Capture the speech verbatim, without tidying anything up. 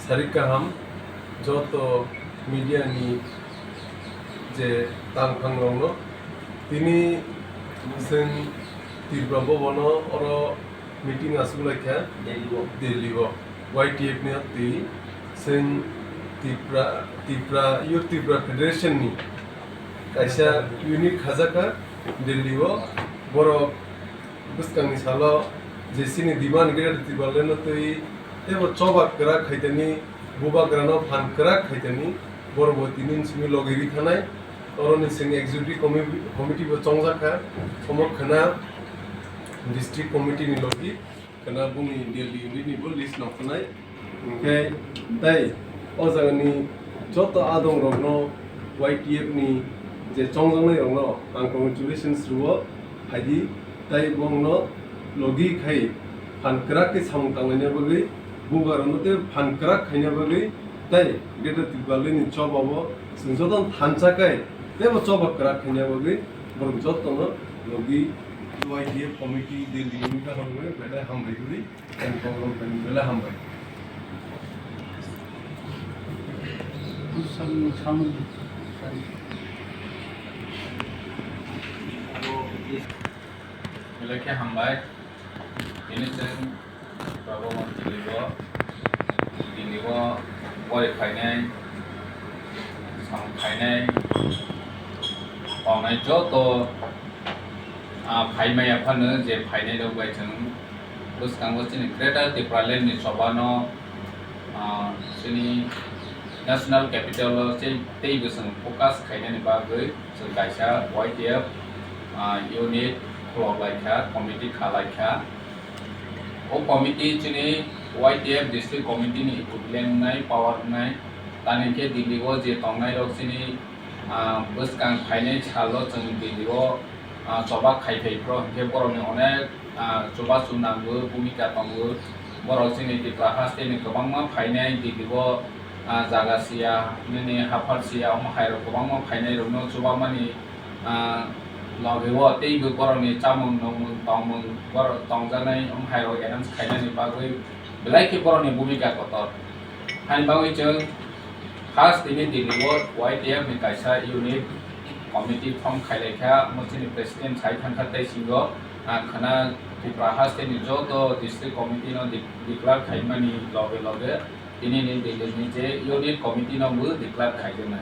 Sarik kaham joto media ni je tangphang rokno, tini chwng Tripura Bhavan o oro meeting aswk lai kha Delhi o. Delhi o Y T F ni twi chwng Tripura, Tripura, Youth Tripura Federation ni kaisa unit khajakha Delhi o. Borok bwskangni salo je chini demand Greater Tipraland no twi teibo choba kwrak khaitani, bubagrano phan kwrak khaitani, borok bo tini simi logi ri thanai. Oroni chwng executive commi-, committee bo chongjak kha, omo khwna district committee ni logi, khwna boni Delhi unit ni bo list no khwnai. Hwnkhe tei o jagani joto adong rokno Y T F ni je chongjaknai rokno ang congratulations rwo, phaidi tei bongno logi khai phan kwrak khe samung tanglaina bagwi, bubagrano tei phan kwrak khaina bagwi tei Greater Tipraland ni choba bo chwng jotono thansa kai teibo choba kwrak khaina bagwi borok jotono logi Y T F committee Delhi ni kaham bai belai hambai guri. Thank you, thank you, belai hambai. Belai khe hambai. Ini chwng Prabhu Mantri bo Delhi o bori khainai, samung khainai, tongnai joto, ah, phaimaya phano je phainai rok bai chwng bwskango chini Greater Tipraland ni choba no, ah, chini national capital o che-, tei bwswng focus khainani bagwi chwng kaisa Y T F, ah, unit khulok lai kha, committee kha lai kha. O committee chini Y T F district committee ni equivalent wngnai, power wngnai. Tani khe Delhi o je tongnai rok chini, ah, bwskang phainai salo chwng Delhi o, ah, choba khai phai phro, hinkhe borok ni onek, ah, chubachu nango, bhumika tongo. Borok chini Tripura haste ni kwbangma phainai Delhi o, ah, jaga siya, nini haphar siya, omo hai rok kwbangma phainai rok no chubamani, ah, logi o tei bo borok ni chamung nungmung tongmung borok tongjaknai omo hai rok arrange khainani bagwi belai khe borok ni bhumika kotor. Hani bagwi chwng first tini Delhi o Y T F ni kaisa unit committee form khai lai kha, omo chini president sai thang kha tei singo, ah, khwna Tripura haste ni joto district committee no de-, declare khaimani loge loge tini ni Delhi ni je unit committee no bo declare khaijaknai.